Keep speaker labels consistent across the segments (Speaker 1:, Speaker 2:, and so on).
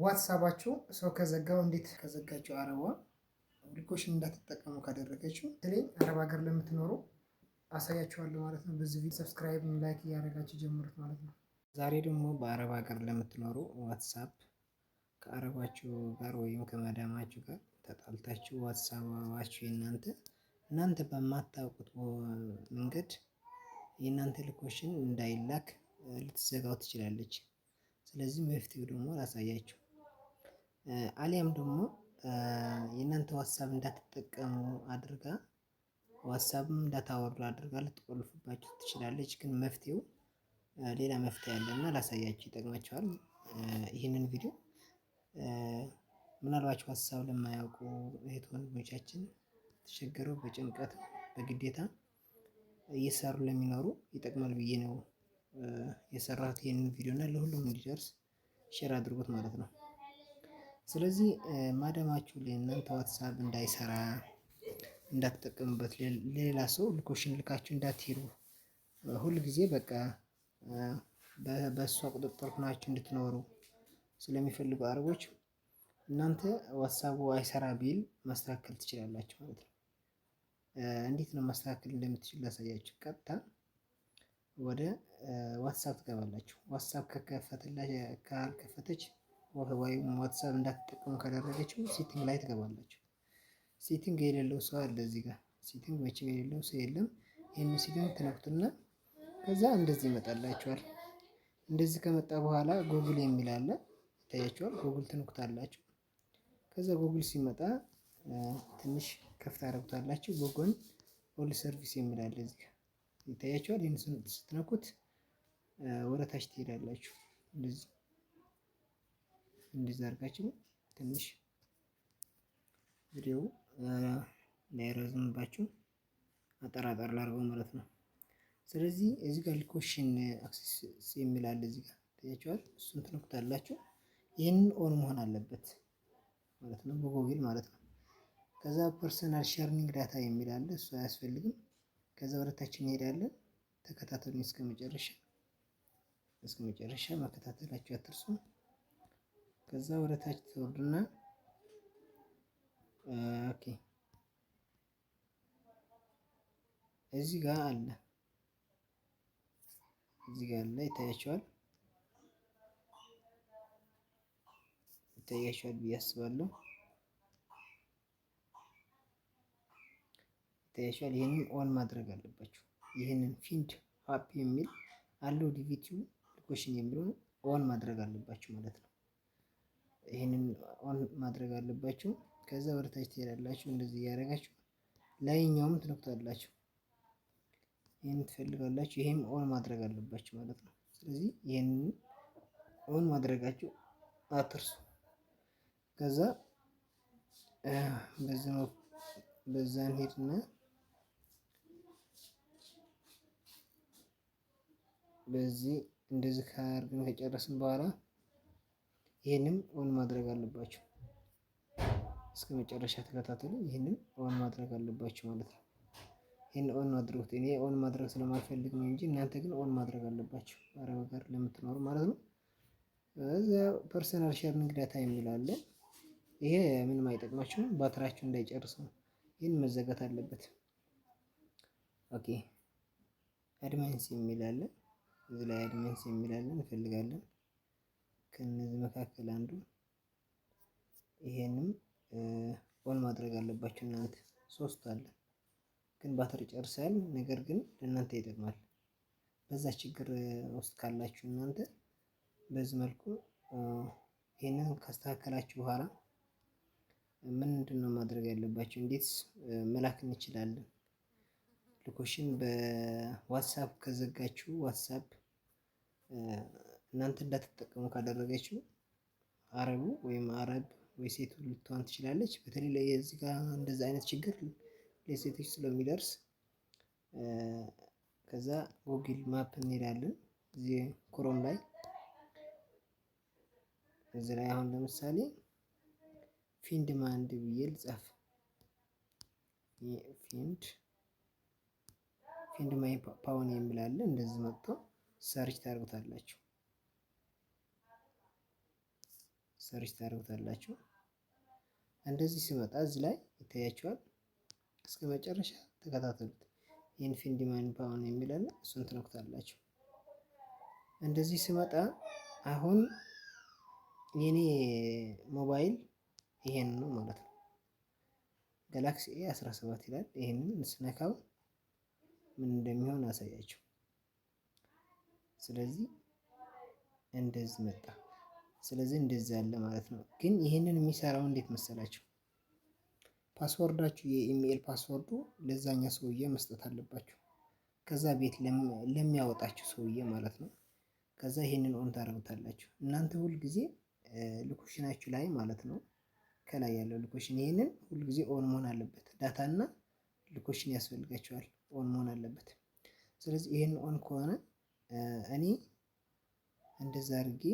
Speaker 1: ዋትሳፓችሁ ሰው ከዘጋው፣ እንዴት ከዘጋችው አረቧ location እንዳትጠቀሙ ካደረገችው፣ በተለይ አረብ ሀገር ለምትኖሩ አሳያችኋለሁ ማለት ነው። በዚህ ቪዲዮ subscribe፣ like እያደረጋችሁ ጀምሩት ማለት ነው።
Speaker 2: ዛሬ ደግሞ በአረብ ሀገር ለምትኖሩ ዋትሳፕ ከአረባችሁ ጋር ወይም ከማዳማችሁ ጋር ተጣልታችሁ ዋትሳፓችሁ የእናንተ እናንተ በማታውቁት መንገድ የእናንተ location እንዳይላክ ልትዘጋው ትችላለች። ስለዚህ መፍትሄው ደግሞ ላሳያችሁ። አሊያም ደግሞ የእናንተ ዋትሳፕ እንዳትጠቀሙ አድርጋ፣ ዋትሳፕም እንዳታወርዱ አድርጋ ልትቆልፍባችሁ ትችላለች። ግን መፍትሄው ሌላ መፍትሄ አለ እና ላሳያችሁ፣ ይጠቅማችኋል። ይህንን ቪዲዮ ምናልባት ዋትሳፕ ለማያውቁ እህት ወንድሞቻችን፣ ተቸግረው በጭንቀት በግዴታ እየሰሩ ለሚኖሩ ይጠቅማል ብዬ ነው የሰራሁት ይህንን ቪዲዮ እና ለሁሉም እንዲደርስ share አድርጉት ማለት ነው። ስለዚህ ማዳማችሁ ለእናንተ ዋትሳፕ እንዳይሰራ፣ እንዳትጠቀሙበት፣ ሌላ ሰው location ልካችሁ እንዳትሄዱ፣ ሁል ጊዜ በቃ በእሷ ቁጥጥር ሆናችሁ እንድትኖሩ ስለሚፈልጉ አረቦች እናንተ ዋትሳፑ አይሰራ ቢል ማስተካከል ትችላላችሁ ማለት ነው። እንዴት ነው ማስተካከል እንደምትችሉ ላሳያችሁ። ቀጥታ ወደ ዋትሳፕ ትገባላችሁ። ዋትሳፕ ካልከፈተች ወይም ዋትሳፕ እንዳትጠቀሙ ካደረገችው setting ላይ ትገባላችሁ። Setting የሌለው ሰው አለ እዚህ ጋር? Setting መቼም የሌለው ሰው የለም። ይህን setting ትነኩትና ከዛ እንደዚህ ይመጣላችኋል። እንደዚህ ከመጣ በኋላ ጎግል የሚል አለ፣ ይታያችኋል። ጎግል ትነኩታላችሁ። ከዛ ጎግል ሲመጣ ትንሽ ከፍ ታደርጉታላችሁ። በጎን all service የሚል አለ፣ እዚህ ጋር ይታያችኋል። ይህን ስትነኩት ወደ ታች ትሄዳላችሁ። እንደዚህ እንደዚህ አድርጋችሁ ትንሽ ቪዲዮው እንዳይረዝምባችሁ አጠር አጠር ላድርገው ማለት ነው። ስለዚህ እዚህ ጋር location access የሚል አለ፣ እዚህ ጋር ታያችኋል። እሱን ትነኩታላችሁ። ይህንን on መሆን አለበት ማለት ነው፣ በጎግል ማለት ነው። ከዛ personal sharing data የሚል አለ፣ እሱ አያስፈልግም። ከዛ ወደታች እንሄዳለን። ተከታተሉኝ እስከ መጨረሻ፣ እስከ መጨረሻ መከታተላችሁ አትርሱ። ከዛ ወደ ታች ትወርዱና okay እዚህ ጋር አለ፣ እዚህ ጋር አለ፣ ይታያችኋል፣ ይታያችኋል ብዬ አስባለሁ። ይታያችኋል። ይህንን on ማድረግ አለባችሁ። ይህንን find app የሚል allow device to location የሚለውን on ማድረግ አለባችሁ ማለት ነው። ይህንን on ማድረግ አለባችሁ። ከዛ ወደታች ትሄዳላችሁ። እንደዚህ እያደረጋችሁ ላይኛውም ትነኩታላችሁ። ይህን ትፈልጋላችሁ። ይሄም on ማድረግ አለባችሁ ማለት ነው። ስለዚህ ይህንን on ማድረጋችሁ አትርሱ። ከዛ በዛ እንሄድና በዚህ እንደዚህ ካርግን ከጨረስን በኋላ ይህንም on ማድረግ አለባችሁ። እስከ መጨረሻ ተከታተሉ። ይህንን on ማድረግ አለባችሁ ማለት ነው። ይህን on አድርጉት። እኔ on ማድረግ ስለማልፈልግ ነው እንጂ እናንተ ግን on ማድረግ አለባችሁ፣ አረብ ሀገር ለምትኖሩ ማለት ነው። እዚያ personal sharing data የሚል አለ። ይሄ ምንም አይጠቅማችሁም፣ ባትራችሁ እንዳይጨርስ ነው። ይህን መዘጋት አለበት። Okay፣ advanced የሚል አለ። እዚህ ላይ advanced የሚል አለ፣ እንፈልጋለን። ከነዚህ መካከል አንዱ ይሄንም on ማድረግ አለባችሁ እናንተ። ሶስት አለ ግን ባትሪ ጨርሳል። ነገር ግን ለእናንተ ይጠቅማል። በዛ ችግር ውስጥ ካላችሁ እናንተ በዚህ መልኩ ይህንን ካስተካከላችሁ በኋላ ምንድን ነው ማድረግ ያለባችሁ? እንዴት መላክ እንችላለን? Location በዋትሳፕ ከዘጋችሁ፣ ዋትሳፕ እናንተ እንዳትጠቀሙ ካደረገችው አረቡ ወይም አረብ ወይ ሴቱ ልትሆን ትችላለች። በተለይ እዚህ ጋር እንደዚህ አይነት ችግር ለሴቶች ስለሚደርስ ከዛ Google Map እንሄዳለን። እዚህ Chrome ላይ፣ እዚህ ላይ አሁን ለምሳሌ find my ብዬ ልጻፍ። Find my phone የሚል አለ። እንደዚህ መጥቶ search ታደርጉታላችሁ። Search ታደርጉታላችሁ። እንደዚህ ሲመጣ እዚህ ላይ ይታያችኋል። እስከ መጨረሻ ተከታተሉት። ይህን find my phone የሚለን እሱን ትነኩታላችሁ። እንደዚህ ሲመጣ አሁን የኔ ሞባይል ይሄን ነው ማለት ነው። Galaxy A 17 ይላል። ይሄንን ስነካው ምን እንደሚሆን አሳያችሁ። ስለዚህ እንደዚህ መጣ። ስለዚህ እንደዚህ ያለ ማለት ነው። ግን ይሄንን የሚሰራው እንዴት መሰላችሁ? Password ኣችሁ የ email password ኡ ለዛኛ ሰውዬ መስጠት አለባችሁ። ከዛ ቤት ለሚያወጣችሁ ሰውዬ ማለት ነው። ከዛ ይሄንን on ታደርጉታላችሁ። እናንተ ሁል ጊዜ location ኣችሁ ላይ ማለት ነው፣ ከላይ ያለው location ይሄንን ሁል ጊዜ on መሆን አለበት። Data እና location ያስፈልጋቸዋል፣ on መሆን አለበት። ስለዚህ ይሄን on ከሆነ እኔ እንደዛ አድርጌ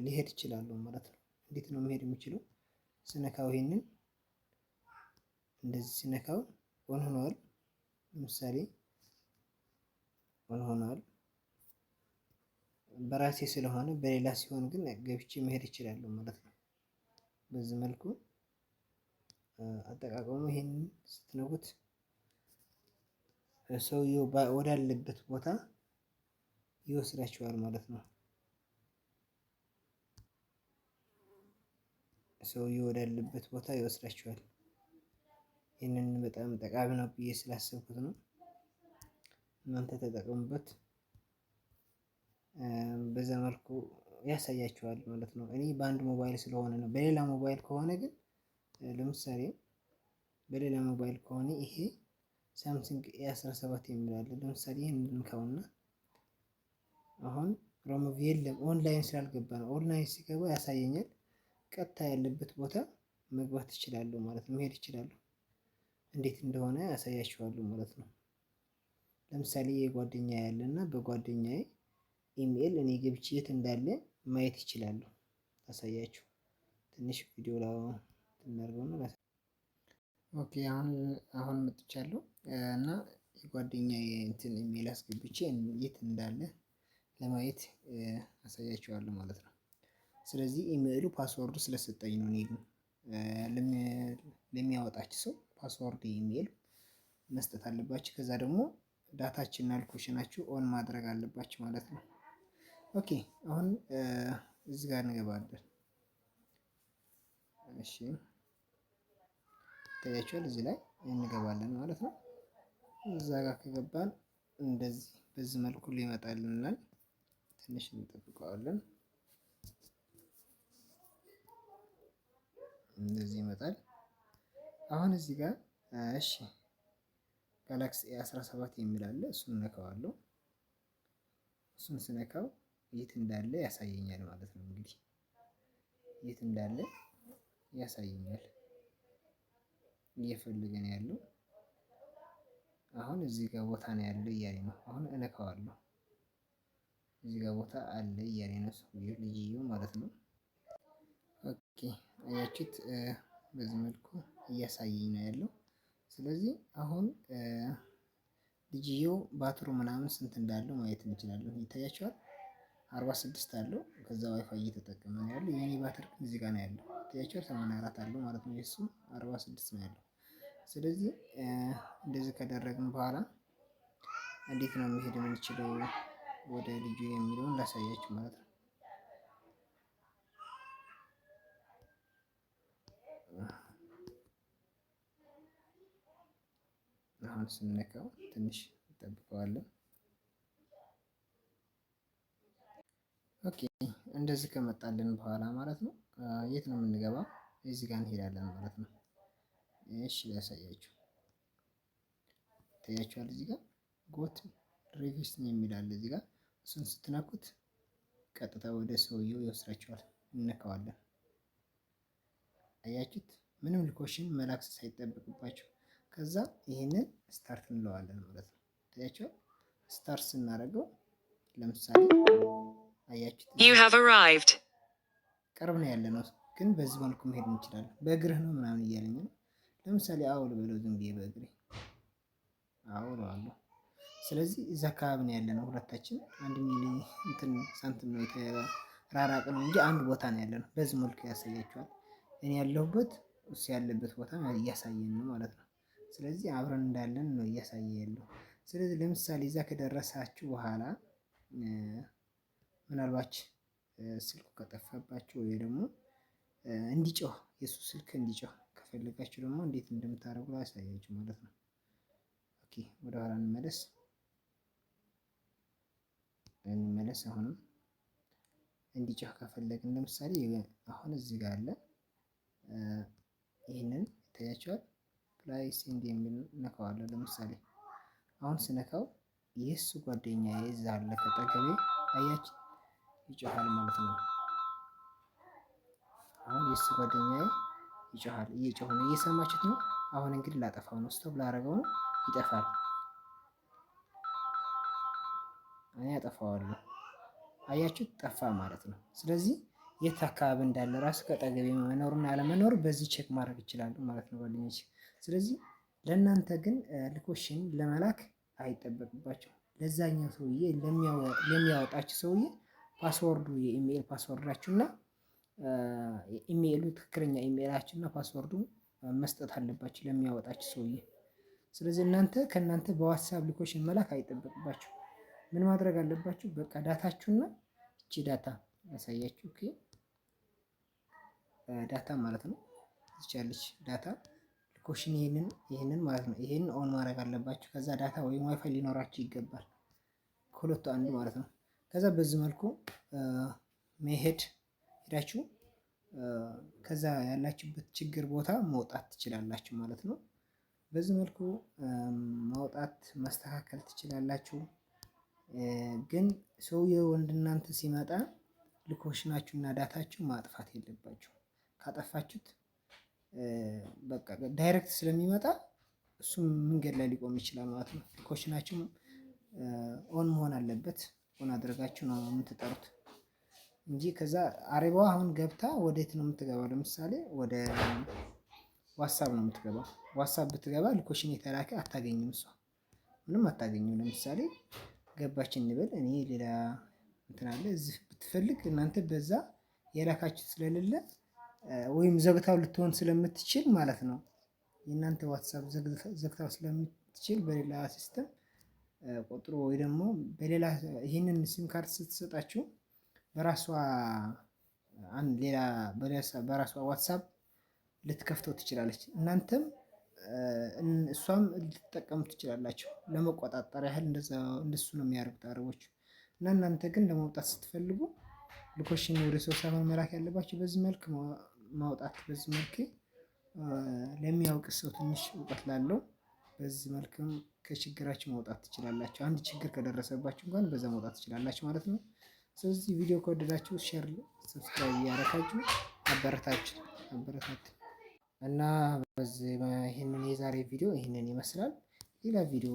Speaker 2: ሊሄድ እችላለሁ ማለት ነው። እንዴት ነው መሄድ የሚችለው? ስነካው ይሄንን እንደዚህ ስነካው on ሆኗል። ለምሳሌ on ሆኗል በራሴ ስለሆነ፣ በሌላ ሲሆን ግን ገብቼ መሄድ እችላለሁ ማለት ነው። በዚህ መልኩ አጠቃቀሙ ይሄንን ስትነኩት ሰውየው ወዳለበት ቦታ ይወስዳችኋል ማለት ነው። ሰውየው ወዳለበት ቦታ ይወስዳችኋል። ይህንን በጣም ጠቃሚ ነው ብዬ ስላሰብኩት ነው። እናንተ ተጠቀሙበት። በዛ መልኩ ያሳያችኋል ማለት ነው። እኔ በአንድ ሞባይል ስለሆነ ነው። በሌላ ሞባይል ከሆነ ግን፣ ለምሳሌ በሌላ ሞባይል ከሆነ ይሄ Samsung A 17 የሚል አለ። ለምሳሌ ይህን እንካውና አሁን ሮሞቭ የለም፣ ኦንላይን ስላልገባ ነው። ኦንላይን ሲገባ ያሳየኛል። ቀጥታ ያለበት ቦታ መግባት እችላለሁ ማለት ነው። መሄድ እችላለሁ። እንዴት እንደሆነ ያሳያችኋለሁ ማለት ነው። ለምሳሌ የጓደኛ ያለ እና በጓደኛዬ ኢሜል እኔ ገብቼ የት እንዳለ ማየት እችላለሁ። አሳያችሁ ትንሽ ቪዲዮ እናድርገውና። Okay፣ አሁን አሁን መጥቻለሁ እና የጓደኛዬ እንትን ኢሜል አስገብቼ የት እንዳለ ለማየት አሳያችኋለሁ ማለት ነው። ስለዚህ email ኡ password ኡ ስለሰጠኝ ነው። እኔ ግን ለሚያወጣችሁ ሰው password email መስጠት አለባችሁ። ከዛ ደግሞ data ችንና location ኣችሁ on ማድረግ አለባችሁ ማለት ነው። Okay፣ አሁን እዚህ ጋር እንገባለን። እሺ፣ ይታያችኋል። እዚህ ላይ እንገባለን ማለት ነው። እዛ ጋር ከገባን እንደዚህ በዚህ መልኩ ሊመጣልናል። ትንሽ እንጠብቀዋለን። እንደዚህ ይመጣል። አሁን እዚህ ጋር እሺ Galaxy A 17 የሚል አለ። እሱን ነካዋለሁ። እሱን ስነካው የት እንዳለ ያሳየኛል ማለት ነው። እንግዲህ የት እንዳለ ያሳየኛል። እየፈለገ ነው ያለው። አሁን እዚህ ጋር ቦታ ነው ያለው እያለኝ ነው። አሁን እነካዋለሁ። እዚህ ጋር ቦታ አለ እያለኝ ነው ሰውዬው፣ ልጅየው ማለት ነው። Okay፣ አያችሁት? በዚህ መልኩ እያሳየኝ ነው ያለው። ስለዚህ አሁን ልጅየው ባትሩ ምናምን ስንት እንዳለው ማየት እንችላለን። ይታያችኋል። 46 አለው። ከዛ ዋይፋይ እየተጠቀመ ነው ያለው። የኔ ባትሪ ግን እዚህ ጋር ነው ያለው። ይታያችኋል። 84 አለው ማለት ነው። የሱ 46 ነው ያለው። ስለዚህ እንደዚህ ካደረግን በኋላ እንዴት ነው መሄድ የምንችለው ወደ ልጁ የሚለውን ላሳያችሁ ማለት ነው። አሁን ስንነካው ትንሽ እንጠብቀዋለን። Okay፣ እንደዚህ ከመጣልን በኋላ ማለት ነው የት ነው የምንገባው? እዚህ ጋር እንሄዳለን ማለት ነው። እሺ፣ ላሳያችሁ። ይታያችኋል። እዚህ ጋር go to direction የሚል አለ እዚህ ጋር። እሱን ስትነኩት ቀጥታ ወደ ሰውየው ይወስዳችኋል። እንነካዋለን። አያችሁት? ምንም location መላክ ሳይጠበቅባችሁ ከዛ ይህንን start እንለዋለን ማለት ነው። ታያችኋል። Start ስናደርገው ለምሳሌ አያችሁት?
Speaker 3: You have arrived.
Speaker 2: ቅርብ ነው ያለ ነው፣ ግን በዚህ መልኩ መሄድ እንችላለን። በእግርህ ነው ምናምን እያለኝ ነው። ለምሳሌ አዎ ልበለው፣ ዝም ብዬ በእግሬ አዎ እለዋለሁ። ስለዚህ እዛ አካባቢ ነው ያለ ነው ሁለታችን። 1 ሚሊ እንትን ሳንቲም ነው። ራራቅ ነው እንጂ አንድ ቦታ ነው ያለነው። በዚህ መልኩ ያሳያችኋል። እኔ ያለሁበት እሱ ያለበት ቦታ እያሳየን ነው ማለት ነው። ስለዚህ አብረን እንዳለን ነው እያሳየ ያለው። ስለዚህ ለምሳሌ እዛ ከደረሳችሁ በኋላ ምናልባት ስልኩ ከጠፋባችሁ ወይ ደግሞ እንዲጮህ፣ የእሱ ስልክ እንዲጮህ ከፈለጋችሁ ደግሞ እንዴት እንደምታደርጉ ላሳያችሁ ማለት ነው። Okay፣ ወደ ኋላ እንመለስ እንመለስ። አሁንም እንዲጮህ ከፈለግን ለምሳሌ አሁን እዚህ ጋር አለ፣ ይህንን ይታያቸዋል። Play send የሚል ነካዋለሁ። ለምሳሌ አሁን ስነካው የእሱ ጓደኛ እዛ አለ ከጠገቤ፣ አያችሁ፣ ይጮሃል ማለት ነው። አሁን የእሱ ጓደኛዬ ይጮሃል፣ እየጮኸ ነው፣ እየሰማችሁት ነው። አሁን እንግዲህ ላጠፋው ነው፣ stop ላደርገው ነው፣ ይጠፋል። እኔ አጠፋዋለሁ። አያችሁት፣ ጠፋ ማለት ነው። ስለዚህ የት አካባቢ እንዳለ ራሱ ከጠገቤ መኖሩና አለመኖር በዚህ check ማድረግ ይችላሉ ማለት ነው ጓደኞች። ስለዚህ ለእናንተ ግን location ለመላክ አይጠበቅባቸው። ለዛኛው ሰውዬ፣ ለሚያወጣችሁ ሰውዬ password ኡ፣ የኢሜይል password ኣችሁ እና ኢሜይሉ፣ ትክክለኛ ኢሜይላችሁ እና password ኡ መስጠት አለባችሁ ለሚያወጣችሁ ሰውዬ። ስለዚህ እናንተ ከእናንተ በዋትሳፕ location መላክ አይጠበቅባችሁ። ምን ማድረግ አለባችሁ? በቃ data ችሁና እቺ data ያሳያችሁ። Okay፣ data ማለት ነው። እቺ ያለች data location ይሄንን ማለት ነው። ይሄንን on ማድረግ አለባችሁ። ከዛ data ወይም ዋይፋይ ሊኖራችሁ ይገባል። ከሁለቱ አንዱ ማለት ነው። ከዛ በዚህ መልኩ መሄድ ሄዳችሁ ከዛ ያላችሁበት ችግር ቦታ መውጣት ትችላላችሁ ማለት ነው። በዚህ መልኩ ማውጣት ማስተካከል ትችላላችሁ። ግን ሰውየው ወደ እናንተ ሲመጣ location ኣችሁና data ችሁ ማጥፋት የለባችሁ። ካጠፋችሁት በቃ direct ስለሚመጣ እሱም መንገድ ላይ ሊቆም ይችላል ማለት ነው። Location ኣችሁም on መሆን አለበት። On አድርጋችሁ ነው የምትጠሩት እንጂ ከዛ አሬባዋ አሁን ገብታ ወዴት ነው የምትገባው? ለምሳሌ ወደ ዋትሳፕ ነው የምትገባው። ዋትሳፕ ብትገባ location የተላከ አታገኝም፣ እሷ ምንም አታገኝም። ለምሳሌ ገባች እንበል፣ እኔ ሌላ እንትን አለ እዚህ ብትፈልግ እናንተ በዛ የላካችሁ ስለሌለ ወይም ዘግታው ልትሆን ስለምትችል ማለት ነው። የእናንተ ዋትሳፕ ዘግታው ስለምትችል በሌላ system ቆጥሮ ወይ ደግሞ በሌላ ይህንን ሲም ካርድ ስትሰጣችሁ በራሷ አንድ ሌላ በራሷ ዋትሳፕ ልትከፍተው ትችላለች። እናንተም እሷም ልትጠቀሙ ትችላላችሁ። ለመቆጣጠር ያህል እንደሱ ነው የሚያደርጉት አረቦች። እና እናንተ ግን ለመውጣት ስትፈልጉ location ወደ ሰው ሳይሆን መላክ ያለባችሁ በዚህ መልክ ማውጣት፣ በዚህ መልክ ለሚያውቅ ሰው፣ ትንሽ እውቀት ላለው በዚህ መልክም ከችግራችሁ መውጣት ትችላላችሁ። አንድ ችግር ከደረሰባችሁ እንኳን በዛ መውጣት ትችላላችሁ ማለት ነው። ስለዚህ ቪዲዮ ከወደዳችሁ share፣ subscribe እያደረጋችሁ አበረታችሁ አበረታት እና በዚህ ይህንን የዛሬ ቪዲዮ ይህንን ይመስላል። ሌላ ቪዲዮ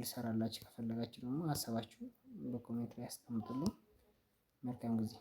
Speaker 2: ልሰራላችሁ ከፈለጋችሁ ደግሞ ሀሳባችሁ በ comment ላይ አስቀምጡልኝ። መልካም ጊዜ።